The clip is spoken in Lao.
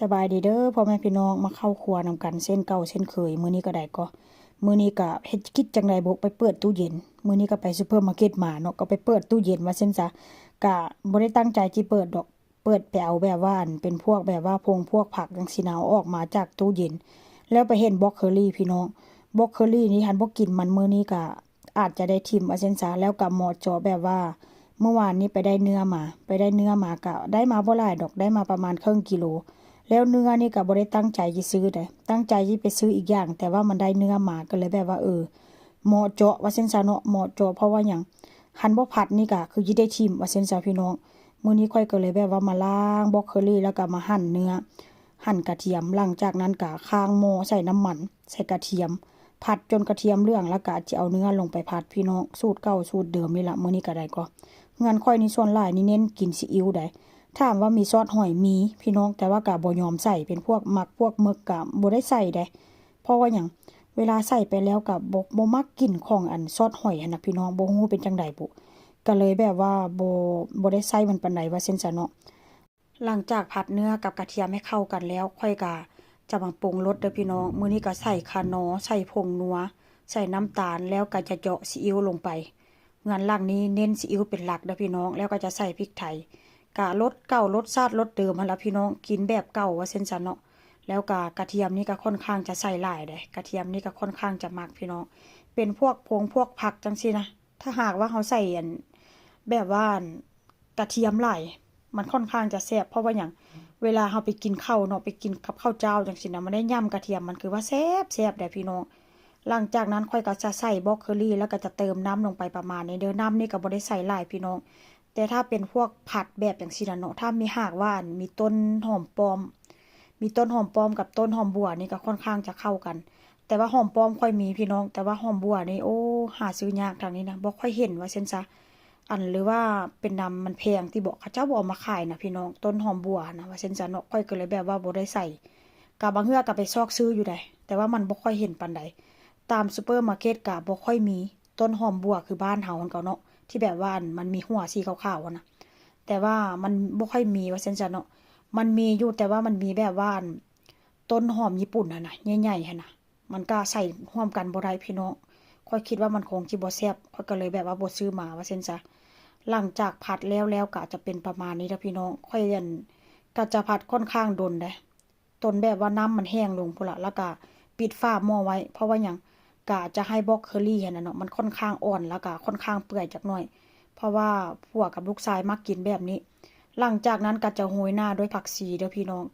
ສະບາຍດີເດີພໍ່ແມ່ພີ່ນ້ອງ ມາເຂົ້າຄົວນຳກັນເຊັ່ນເກົ່າເຊັ່ນເຄີຍ. ມື້ນີ້ກໍໄດ້ກໍ ມື້ນີ້ກໍເຮັດກິດຈັ່ງໃດບຸ ໄປເປີດຕູ້ເຢັນ. ມື້ນີ້ກໍໄປຊຸບເປີມາເກັດມາເນາະ ກໍໄປເປີດຕູ້ເຢັນວ່າຊັ້ນຊະ. ກະບໍ່ໄດ້ຕັ້ງໃຈຊິເປີດດອກ ເປີດໄປເອົາແບບວ່າ ອັນ ເປັນພວກແບບວ່າຜົງພວກຜັກຈັ່ງຊີ້ນະ ເອົາອອກມາຈາກຕູ້ເຢັນ ແລ້ວໄປເຫັນບລັອກເຄີຣີພີ່ນ້ອງ. ບລັອກເຄີຣີນີ້ ຄັນບໍ່ກິນມັນມື້ນີ້ກະອາດຈະໄດ້ຖິ້ມວ່າຊັ້ນຊະ. ແລ້ວກະເໝາະເຈາະແບບວ່າ ມື້ວານນີ້ໄປໄດ້ເນື້ອມາ ໄປໄດ້ເນື້ອມາ ກະໄດ້ມາບໍ່ຫຼາຍດອກ ໄດ້ມາປະມານເຄິ່ງກິໂລ. ແລ້ວເນື້ອນີ້ກະບໍ່ໄດ້ຕັ້ງໃຈຊິຊື້ໃດ ຕັ້ງໃຈຊິໄປຊື້ອີກຢ່າງ ແຕ່ວ່າມັນໄດ້ເນື້ອມາ ກໍເລີຍແບບວ່າ ເອີ ເໝາະເຈາະວ່າຊັ້ນຊະເນາະ ເໝາະເຈາະ. ເພາະວ່າຫຍັງ ຄັນບໍ່ຜັດນີ້ກະຄືຊິໄດ້ຖິ້ມວ່າຊັ້ນຊະພີ່ນ້ອງ. ມື້ນີ້ຂ້ອຍກໍເລີຍແບບວ່າມາລ້າງບລັອກເຄີຣີ ແລ້ວກໍມາຫັ່ນເນື້ອ ຫັ່ນກະທຽມ. ຫຼັງຈາກນັ້ນກະຄ້າງໝໍ້ໃສ່ນ້ຳມັນ ໃສ່ກະທຽມ ຜັດຈົນກະທຽມເຫຼືອງ ແລ້ວກະຈະເອົາເນື້ອລົງໄປຜັດພີ່ນ້ອງ. ສູດເກົ່າສູດເດີມນີ້ລະ ມື້ນີ້ກໍໄດ້ກໍ. ເຮືອນຂ້ອຍນີ້ສ່ວນຫຼາຍນີ້ເນັ້ນກິນຊີອິ້ວໃດ. ຖາມວ່າມີຊອດຫອຍ ມີພີ່ນ້ອງ ແຕ່ວ່າກະບໍ່ຍອມໃສ່ ເປັນພວກໝັກພວກເໝິກກະບໍ່ໄດ້ໃສ່ໃດ. ເພາະວ່າຫຍັງ ເວລາໃສ່ໄປແລ້ວກະບໍ່ ບໍ່ມັກກິນຂອງ ອັນ ຊອດຫອຍຫັ້ນນະພີ່ນ້ອງ ບໍ່ຮູ້ເປັນຈັ່ງໃດບຸ ກະເລີຍແບບວ່າບໍ່ ບໍ່ໄດ້ໃຊ້ມັນປານໃດວ່າຊັ້ນຊະເນາະ. ຫຼັງຈາກຜັດເນື້ອກັບກະທຽມໃຫ້ເຂົ້າກັນແລ້ວ ຂ້ອຍກະຈະມາປຸງລົດເດີພີ່ນ້ອງ. ມື້ນີ້ກະໃສ່ຄານໍ ໃສ່ຜົງນົວ ໃສ່ນ້ຳຕານ ແລ້ວກະຈະເຈາະຊີອິ້ວລົງໄປ. ເຮືອນຫຼັງນີ້ເນັ້ນຊີອິ້ວເປັນຫຼັກເດີພີ່ນ້ອງ ແລ້ວກໍຈະໃສ່ພິກໄທ ກະລົດເກົ່າລົດຊາດລົດເດີມຫັ້ນລະພີ່ນ້ອງ ກິນແບບເກົ່າວ່າຊັ້ນຊະເນາະ. ແລ້ວກະກະທຽມນີ້ກະຄ່ອນຂ້າງຈະໃສ່ຫຼາຍເດ້ ກະທຽມນີ້ກະຄ່ອນຂ້າງຈະມັກພີ່ນ້ອງ ເປັນພວກຜົງພວກຜັກຈັ່ງຊີ້ນະ. ຖ້າຫາກວ່າເຮົາໃສ່ ອັນ ແບບວ່າ ອັນ ກະທຽມຫຼາຍ ມັນຄ່ອນຂ້າງຈະແຊບ. ເພາະວ່າຫຍັງ ເວລາເຮົາໄປກິນເຂົ້າເນາະ ໄປກິນກັບເຂົ້າຈ້າວຈັ່ງຊີ້ນະ ມັນໄດ້ຫຍ້ຳກະທຽມ ມັນຄືວ່າແຊບໆເດ້ພີ່ນ້ອງ. ຫຼັງຈາກນັ້ນຂ້ອຍກໍຈະໃສ່ບລັອກເຄີຣີ ແລ້ວກໍຈະເຕີມນ້ຳລົງໄປປະມານນີ້ເດີ. ນ້ຳນີ້ກໍບໍ່ໄດ້ໃສ່ຫຼາຍພີ່ນ້ອງ ແຕ່ຖ້າເປັນພວກຜັດແບບຈັ່ງຊີ້ນະເນາະ ຖ້າມີ ຫາກວ່າ ອັນ ມີຕົ້ນຫອມປ້ອມ ມີຕົ້ນຫອມປ້ອມກັບຕົ້ນຫອມບົ່ວນີ້ກໍຄ່ອນຂ້າງຈະເຂົ້າກັນ. ແຕ່ວ່າຫອມປ້ອມຂ້ອຍມີພີ່ນ້ອງ ແຕ່ວ່າຫອມບົ່ວນີ້ ໂອ້ ຫາຊື້ຍາກທາງນີ້ນະ ບໍ່ຄ່ອຍເຫັນວ່າຊັ້ນຊະ. ອັນ ຫຼືວ່າເປັນນຳມັນແພງຕິບໍ ເຂົາເຈົ້າບໍ່ເອົາມາຂາຍນະພີ່ນ້ອງ ຕົ້ນຫອມບົ່ວນະວ່າຊັ້ນຊະເນາະ. ຂ້ອຍກໍເລີຍແບບວ່າບໍ່ໄດ້ໃສ່ ກະບາງເທື່ອກໍໄປຊອກຊື້ຢູ່ໃດ ແຕ່ວ່າມັນບໍ່ຄ່ອຍເຫັນປານໃດ. ຕາມຊຸບເປີມາເກັດກະບໍ່ຄ່ອຍມີຕົ້ນຫອມບົ່ວຄືບ້ານເຮົາຫັ້ນເກາະເນາະ ທີ່ແບບວ່າ ອັນ ມັນມີຫົວສີຂາວໆຫັ້ນນະ ແຕ່ວ່າມັນບໍ່ຄ່ອຍມີວ່າຊັ້ນຊະເນາະ. ມັນມີຢູ່ ແຕ່ວ່າມັນມີແບບວ່າ ອັນ ຕົ້ນຫອມຍີ່ປຸ່ນຫັ້ນນະ ໃຫຍ່ໆຫັ້ນນະ ມັນກະໃສ່ຮ່ວມກັນບໍ່ໄດ້ພີ່ນ້ອງ. ຂ້ອຍຄິດວ່າມັນຄົງຊິບໍ່ແຊບ ຂ້ອຍກໍເລີຍແບບວ່າບໍ່ຊື້ມາວ່າຊັ້ນຊະ. ຫຼັງຈາກຜັດແລ້ວໆ ກະຈະເປັນປະມານນີ້ເດີພີ່ນ້ອງ. ຂ້ອຍ ອັນ ກະຈະຜັດຄ່ອນຂ້າງດົນເດ້ ຈົນແບບວ່ານ້ຳມັນແຫ້ງລົງພຸ້ນລະ ແລ້ວກະປິດຝາໝໍ້ໄວ້. ເພາະວ່າຫຍັງ ກະຈະໃຫ້ບລັອກເຄີຣີຫັ້ນນະເນາະ ມັນຄ່ອນຂ້າງອ່ອນ ແລ້ວກະຄ່ອນຂ້າງເປື່ອຍຈັກໜ້ອຍ ເພາະວ່າຜົວກັບລູກຊາຍມັກກິນແບບນີ້. ຫຼັງຈາກນັ້ນກໍຈະໂຮຍໜ້າດ້ວຍຜັກຊີເດີພີ່ນ້ອງ.